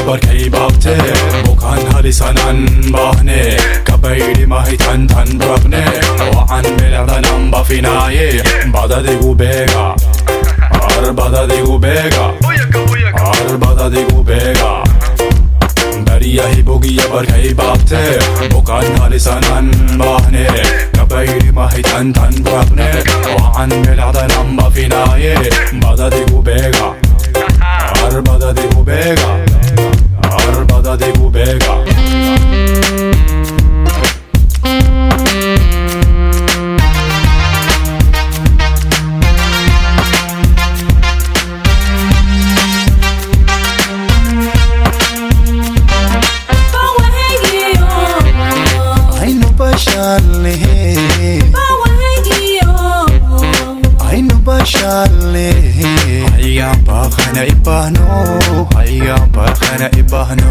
Barkay baabte bukaan halisanan baahne kabaydi mahitan tan rabne wacan bilicdanan bafinaaye badadigu beega arbadadigu beega arbadadigu beega bariyahi bogiya barkay baabte bukaan halisanan baahne kabaydi mahitan tan rabne wacan bilicdanan bafinaaye badadigu beega arbadadigu beega arbadadigu beega. Aynu bashaale, aynu bashaale. Hayaan baaqana ibahno, hayaan baaqana ibahno,